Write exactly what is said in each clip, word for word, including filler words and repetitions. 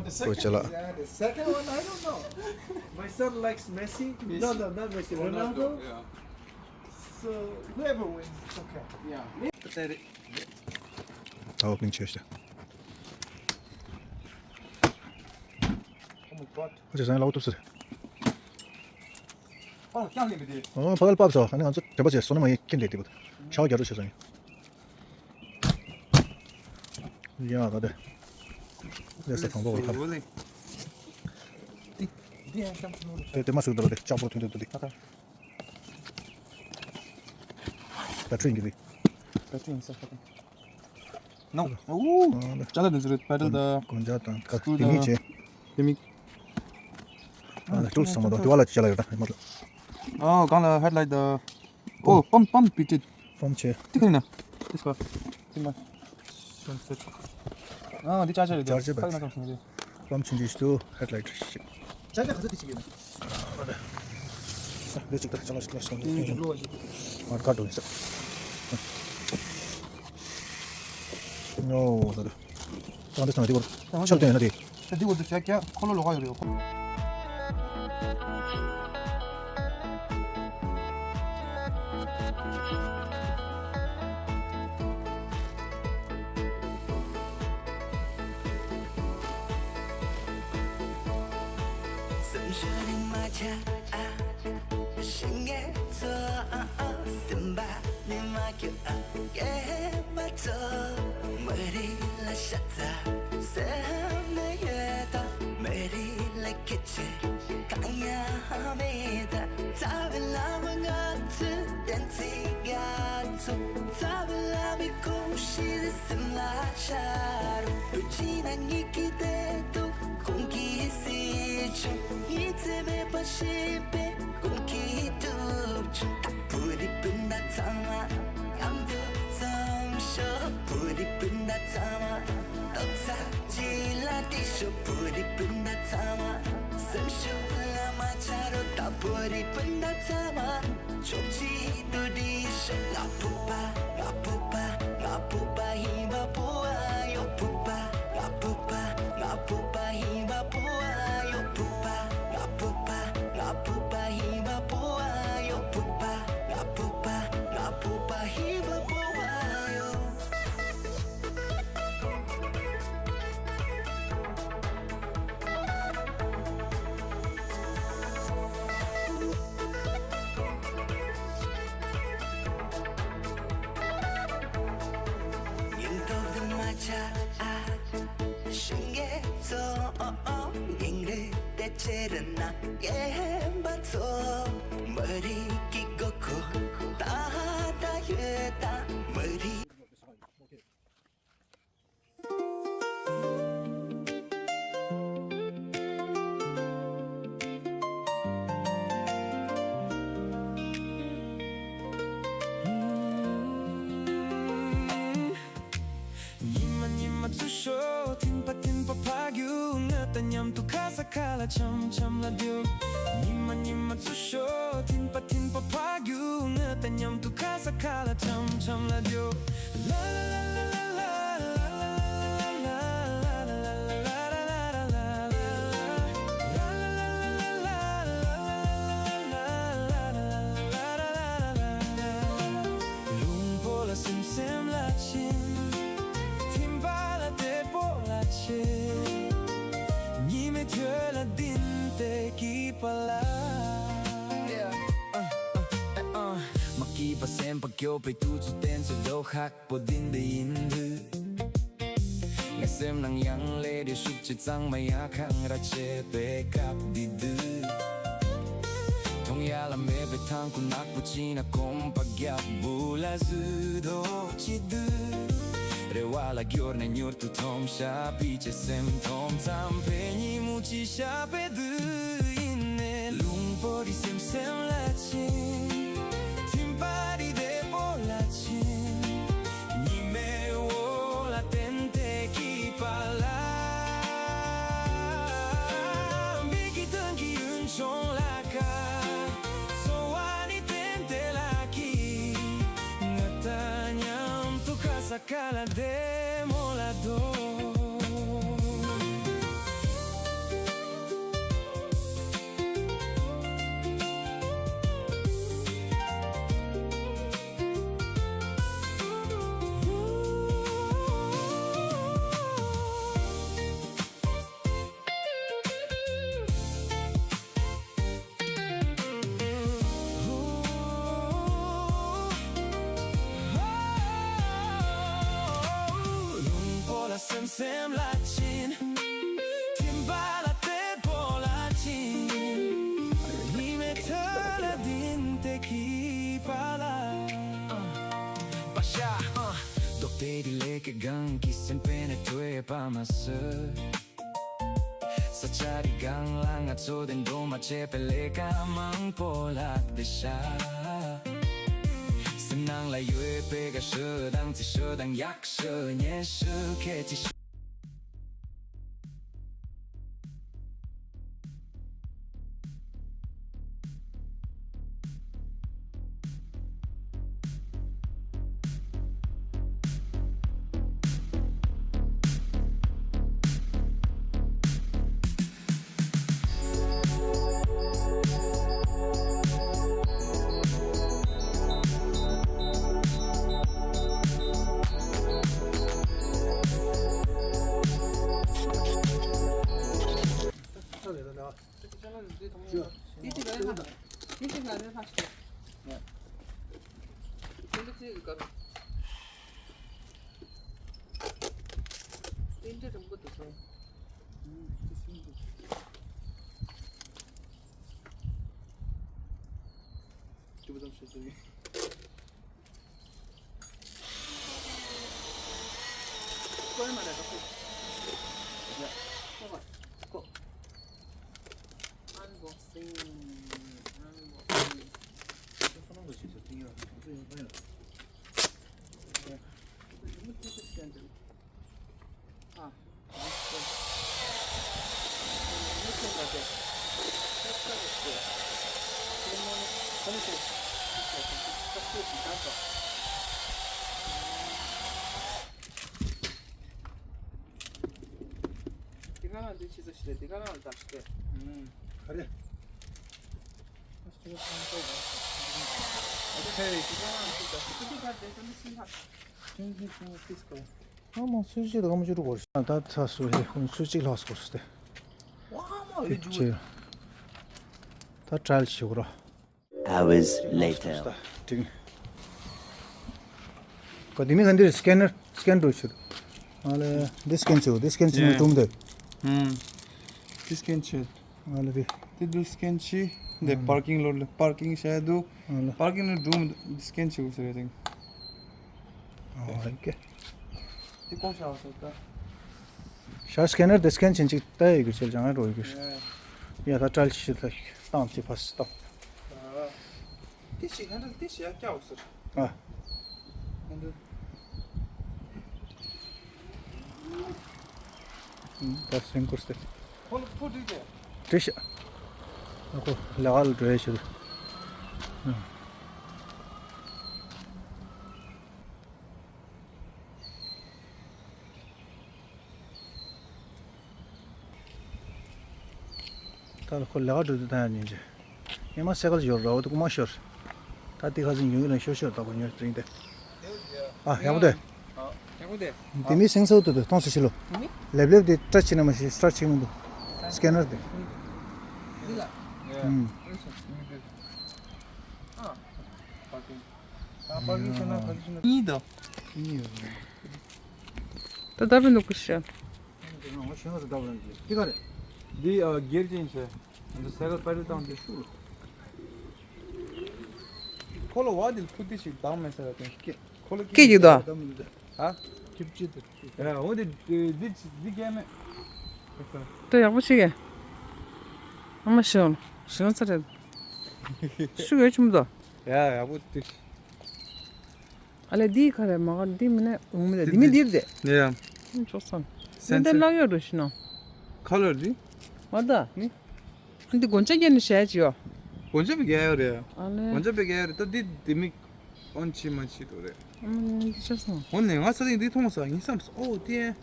Second, yeah, the second one, I don't know. My son likes Messi. No, no, not Messi. Ronaldo. Yeah. So whoever wins, it's okay. Yeah. ད་འོ་ཀིང་བྱས་ཤག Oh my God. ཨ་ཅེ་ཟན་ལའོ་ཏུ་སི། ཨོ་ཀྱང་ལེན་པ་དེ། ཨོ་ཕ་གལ་པབ་སོ། ཨ་ནི་ང་ཚོ་དྲན་པ་བྱས་སོ་ན་མ་ཡེ་ཀིན་ལེ་དེ་བུ། ཤའོ་རྒྱ་རུ་ཆེ་སོང་ཡིན། ཡ་ད་དེ། ལེ་ས་དང་པོ་བ་ཁ། དེ་དེ་ཡང་ཀྱང་ཚུར་ལོག་དེ་དེ་མ་སུ་དོ་དེ་ལྕགས་པོ་ཐུང་ཐུང་དུ་དེ། ད་ད། བེ་ཊི་རི་ཡིན་གྱི་རེད། བེ་ཊི་རི་ཡིན་ས་ཁ་དང་། ནོ། ཨོ། ཅ་ལག་དེ་ཚོ་རེད། པེ་ཌལ་དང་། གོན་ཆས་དང་ཁ་སྐུ་དེ་མིག་དང་བྱས། དེ་མིག་ཨ་ལ་ཊུལ་སི་ཚང་མ་དང་དེ་བ་ལ་ཅ་ལག་ཡོད་ད་མ་གཏོགས། ཨོ་སྒང་ལ་ཧེཌ་ལའིཊ་དང་། ཨོ་པམ་པམ་པི་ཊི། པམ་བྱས། དེ་ག་ཡིན་ན། དེ་སྐོར། དེ་མ། སན་སེཊ། ཨ་འདི་ཅར་ཇར་རེད། ཅར་ཇར་པ། ཁ་ལ་ན་ཙམ་སོང་རེད། པམ་ཆུང་ཆུང་ཞིག་འདུག་ཧེཌ་ལའིཊ་ཞིག་ཅ་ལག་ག་ཚོད་དེ་ཅིག་ཡོད་ན། འདི་ཅིག་ད་ཅ་ལག་ཅ་ལག་སོང་། དེ་ཅིག་ལོ་ཞིག་མར་ཀ་འགྲོ་ཡིན་ས། ནོ་ད་རེད། ད་འདི་ཚང་མ་འདི་བར་ཆབ་སྟོན་ཡོད་ན་དེ། ད་འདི་བར་དུ་བྱས་ཀྱང་འཁོར་ལོ་ལོགས་ཀ་ཡོད་རེད། སེམས་ཤུགས་ནི་མ་ཆག་ཨ། ཤིང་གེ་ཚོ་ཨ་ཨ། སེམས་པ་ནི་མ་སྐྱོ་ཨ། སྐྱེས་པ་ཚོ་མི་རིགས་ལ་ཤ་ཚ། སེམས་ནི་ཡོད་ད། མི་རིགས་ལ་སྐད་ཆ་གང་ཡང་མེད་ད། རྩ་བའི་བླ་མ་ང་ཚོའི་བསྟན་འཛིན་རྒྱ་མཚོ། རྩ་བའི་བླ་མའི་གོམས་གཤིས་སེམས་ལ་ཤར། བོད་ཕྱི་ནང་གཉིས་ཀྱི་བདེ་སྡུག་ཁོང་གིས་སེལ་བྱུང་། ཉིན་མཚན་མེད་པར་གཞོན་པའི་ཁོང་གིས་སྒྲུབ་བྱུང་། ད་བོད་རིགས་སྤུན་ཟླ་ཚང་མ་མཉམ་དུ་འཛོམས་ཤོག་བོད་རིགས་སྤུན་ཟླ་ཚང་མ་རྡོག་རྩ་གཅིག་ལ་སྒྲིལ་ཤོག་བོད་རིགས་སྤུན་ཟླ་ཚང་མ་སེམས་ཤུགས་ལ་མ་ཆག་རོགས། ད་བོད་རིགས་སྤུན་ཟླ་ཚང་མ་ཕྱོགས་གཅིག་ཏུ་སྒྲིལ་ཤོག་ང་བོད་པ། ང་བོད་པ། ང་བོད་པ་ཡིན་པ་པོ་ཨ་ཡོ། བོད་པ། ང་བོད་པ། ང་བོད་པ་ཡིན་པ་པོ་ཨ་ཡོ། བོད་པ། ང་བོད་པ། ང་བོད་པ་ཡིན་པ་པོ་ཨ་ཡོ། བོད་པ། ང་བོད་པ། ང་བོད་པ་ཡིན་པ་པོ་ཨ་ཡོ། ཉིན་ཐོ་དུ་མ་ཆ་ཨ། ཤིང་གེ་ཚོ་ཨོ་ཨོ། ཉིན་རེ་དེ་ཆེ་རུ་ན་ཡེ་བ་ཚོ། མི་རིགས་ཀྱི་དགོས་མཁོ་ད་ད་ཡོད་ད། མི་རིགས། ཉི་མ་ཉི་མ་འཚུབ་ཤོག་ཐིམ་པ་ཐིམ་པ་ཕ་རྒྱུག་ང་དང་མཉམ་དུ་ཁ་ས་ཁ་ལ་འཆམ་འཆམ་ལ་རྒྱུག་ཉི་མ་ཉི་མ་འཚུབ་ཤོག་ཐིམ་པ་ཐིམ་པ་ཕ་རྒྱུག་ང་དང་མཉམ་དུ་ཁ་ས་ཁ་ལ་འཆམ་འཆམ་ལ་རྒྱུག་ལུང་པོ་ལ་སེམས་སེམས་ལ་ཆེ། ཐིམ་པ་ལ་བདེ་པོ་ལ་ཆེ། ཉི་མའི་ཐོད་ལ་ལྡིང་སྟེ་སྐྱིད་པ་ལ། མ་སྐྱིད་པ་སེམས་པ་སྐྱོ་བའི་དུས་ཚོད་དེ་ཚོ་ལོ་ཧག་པོ་འདི་འདི་ཡིན་དུས། ངའི་སེམས་ནང་ཡང་ལེ་རེ་ཤུགས་ཆེ་གཙང་མ་ཡ་ཁང་ར་ཆེ་པའི་སྐབས་འདི་དུས། མཐོང་ཡ་ལ་མེད་པའི་ཐང་ཁུ་ནག་པོ་ཅི་ན་གོམ་པ་རྒྱབ་བུ་ལ་བཟོས་དོ་ཅི་དུས། རེ་བ་ལ་སྐྱོར་ནས་མྱུར་དུ་འཐོམ་ཤ་པི་ཅེ་སེམས་འཐོམ་ཙམ་པའི་ཉིན་མོ་ཅི་ཤ་པའི་དུས་ཡིན་ནས་ལུང་པོ་རི་སེམས་སེམས་ལ་ཆེ། ཐིམ་པ་རི་བདེ་པོ་ལ་ཆེ། ཉི་མའི་འོག་ལ་བརྟེན་ཏེ་སྐྱིད་པ་ལ། མིག་གི་དོན་གྱི་ཡུན་ཆུང་ལ་ཁ། འཚོ་བ་ནི་བརྟེན་ཏེ་ལ་སྐྱིད། ང་དང་མཉམ་དུ་ཁ་ས་ཁ་ལ་བདེ་མོ་ལ་འདོད། སེམས་ལ་བྱིན། ཐིམ་པ་ལ་དཔྲལ་བོ་ལ་བྱིན། ཉི་མའི་ཐོད་ལ་བསྡུས་ཏེ་འཁྱིལ་པ་ལ། པ་ཤ། རྡོག་རྡོག་ལས་ཀྱི་གང་གི་སེམས་པའི་ནས་ཐོས་པ་མ་ཟད། ས་ཆ་རི་སྒང་ལ་ང་ཚོ་དེ་འདྲ་མ་བྱས་པའི་ལས་ཀ་མང་པོ་ལ་བསྡད་ཤག་སེམས་ནང་ལ་ཡོད་པའི་དགའ་ཤོས་དང་རྩེད་ཤོས་དང་ཡག་ཤོས་ཉེས་ཤོས་ཁྱད་ཆོས། Unboxing. Unboxing. འདི་ག་རང་འདི་ཆི་ཟེར་ཞིག་རེད། འདི་ག་རང་ལ་བདག་ཞིག་རེད། ཨུམ། ག་རེ། ཨོ་ཁེ། འདི་ག་རང་ལ་བདག་ཞིག་རེད། འདི་ག་རང་ལ་བདག་ཞིག་རེད། ཨ་མ་སུ་ཅི་དང་མ་ཅི་རུ་གོར། ད་ཚ་སུ་ཧེ་ཁུང་སུ་ཅིག་ལྷག་སོར་སྟེ། ཨ་མ་ཨེ་ཇུ། ད་ཊྲ་ཡལ་བྱེད་དགོས་ར། Hours later. ཀ་དེ་མི་ག་འདིར་སི་ཀེ་ནར་སི་ཀེན་འགྲོ་ཆུ། ཨ་ལེ་འདི་སི་ཀེན་བྱེད། འདི་སི་ཀེན་བྱེད་ནས་ཀྲུང་དེ། ཨུམ། འདི་སི་ཀེན་བྱེད། ཨ་ལེ་དེ། དེ་འདུག་སི་ཀེན་བྱེད། འདི་པར་ཀིང་ལོར་ལ་པར་ཀིང་བྱས་འདུག་ཨ་ལེ། པར་ཀིང་ལ་འགྲོ་མི་འདུག་འདི་སི་ཀེན་བྱེད་དགོས་ཟེར་བ་དེ། ཨ་ཨོ་ཁེ། དེ་ཀོང་ཤ་བ་སོ་ད། ཤ་སི་ཀེ་ནར་དེ་སི་ཀེན་བྱེད་ཅིག་ལྟ་ཡི་གི་ཆེད་ཅང་ཨེ་འགྲོ་ཡི་གི། ཡ་ད་ཊྲ་ཡལ་ཞིག་ད་བཏང་ཅིག་ཕ་སི་བཏང་། དེ་ཞིག་ཧན་ཌལ་དེ་ཞིག་ཡ་སྐྱ་འོ་ཟེར། ཨ། ཧན་ཌལ། ད་སེང་ཀུར་སྟེ། ཁོ་ལ་ཐུག་འགྲིག་གས། འགྲིག་ཤག་ཨ་ཁོ་ལས་ཀ་ལ་འགྲོ་ཡ་ཞིག་ད་ལ་ཁོ་ལས་ཀ་འགྲོ་དུས་ད་ཡང་ཉིན་ཅི། ཉི་མ་སེ་གལ་ཡོད་ར་བ་དུ་ཀུ་མ་ཤོར། ད་དེ་ཁ་སང་ཡོང་གི་ལ་ཤོར་ཤོར་ད་ཁོ་ཉོ་དྲིན་དེ། ཨ་ཡག་པོ་དེ། ཡག་པོ་དེ། དེ་མི་སེང་སོ་དུ་དུ་གཏོང་སུ་ཤི་ལོ། ལེབ་ལེབ་དེ་ཊྲ་ཆི་ན་མ་ཤི་སི་ཊར་ཆི་མི་འདུག་སི་ཀེ་ནར་དེ། འདི་ལ། ཨུམ། ཨ། ཨ། གཉིས་དང་། གཉིས་ཡོད། ད་ད་བུ་ནུ་ཀུ་ཤ། འདི་ག་རེད། འདི་ཨ་སྒེར་ཅན་བྱས། འདི་སའི་ཀལ་པེ་ཌལ་བཏང་འདི་ཤུགས་ལ། ཁོ་ལ་བ་འདི་ལ་ཕུ་ཏི་ཞིག་བཏང་མེད་ས་ར་དེ། ཧ། ཁེ་ཅིག་དོ། ཧ། ཁེབ་ཅི་དེ། ཡ་འོ་དེ་འདི་འདི་སྐྱེ་མེད། ད་ཡག་པོ་ཞིག་གས། ཨ་མ་ཤི་ཤི་ཚ་རེད། ཤུགས་ཡོད་ཆུམ་དོ། ཡ་ཡག་པོ་དེ། ཨ་ལེ་འདི་ག་རེ་མ་ག་འདི་མིན་ན་འོང་མི་ད་འདི་མི་འདིར་དེ། ཡ། ཅོག་སང་། འདི་འདི་ལག་ཡོད་རུ་ཤི་ན། ཁ་ལར་འདི། མ་ད། ནི། འདི་གོན་ཆ་རྒྱན་ནི་བྱས་ཅི་ཡོ། གོན་ཆ་བི་ག་ཡོ་རེད། ཨ་ལེ། གོན་ཆ་བི་ག་ཡོ་རེད། ད་འདི་འདི་མི་ཨོན་ཆི་མ་ཆི་དོ་རེད། ཨ་མ་འདི་ཆ་སང་། འོ་ནས་ང་ས་ཐིང་འདི་མཐོང་ས་ཡིན་བསམ་སོ། ཨོ་དེ།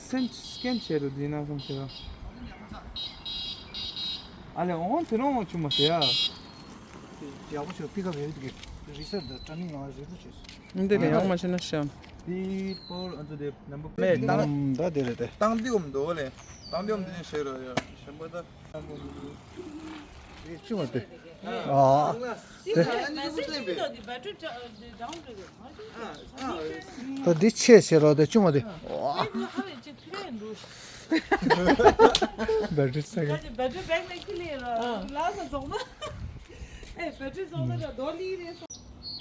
སེན་སི་ཀེན་བྱས་རུ་འདི་ན་བསམ་སོ། ཨ་ལེ་ཨོན་དེ་རང་ཆུ་མ་ཟེར་ཡ། ཡག་པོ་ཆོ་པི་ཀ་བེ་བི་དུ་གེ་རི་སར་ད་ཊྲེ་ནིང་ལ་རེ་རུ་ཆེ། འདི་ནས་ཡག་མ་ཤེས་ན་ཤེས། དེ་པོར་ཨ་ཚོ་དེ་ནམ་བར་པ་ད་དེ་རེད་དེ། ཏང་ཏི་འོམ་འདུག་ལེ། ཏང་ཏི་འོམ་དེ་ནས་ཤེས་རོ་ཡ། ཤམ་པོ་ད། ཅུང་བ་དེ། ཨ། དེ། ད་འདི་ཆེ་ཆེ་རོ་དེ་ཅུང་བ་དེ། བེ་ཊི་རི་སེ་ཀེན།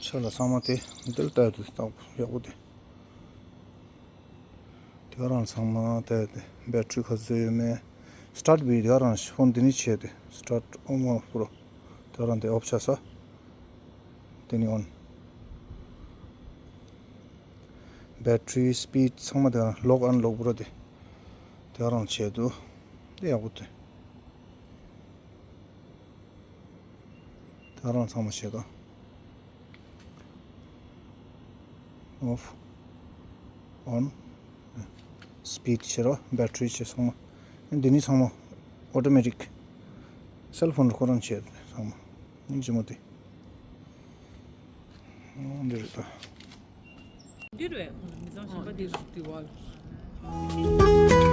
ཕྱི་ལ་ཚང་མ་དེ་འདིར་ལྟ་དུས་ཡག་པོ་དེ། དེ་ག་རང་ཚང་མ་དེ་དེ་བེ་ཊི་རི་ག་ཚོད་ཡོད་མེད། སི་ཊཱར་ཊི་བི་དེ་ག་རང་ཕོན་འདི་ནས་བྱས་ཏེ་སི་ཊཱར་ཊི་ཨོན་ཨོཕ་པོ་རོ། དེ་ག་རང་དེ་ཨོཕ་ཆགས་སོ། དེ་ནས་ཨོན། བེ་ཊི་རི་སི་པིཌ་ཚང་མ་དེ་ག་རང་ལོག་ཨན་ལོག་པོ་རོ་དེ། དེ་ག་རང་བྱས་འདུག་དེ་ཡག་པོ་དེ། ད་རང་ཚང་མ་བྱེད་དོ། ཨོཕ། ཨོན། སི་པིཌ་བྱེད་རོགས། བེ་ཊི་རི་བྱེད་ཚང་མ། འདི་ནི་ཚང་མ་ཨོ་ཊོ་མེ་ཊིག་སེལ་ཕོན་རུ་ཁོ་རང་བྱེད་ཚང་མ། ཉིན་ཅི་མོ་དེ། འདི་རེད་ད། འདི་རེད། མི་ཚང་གཞན་པ་འདི་རེད། འདི་བ་ལ།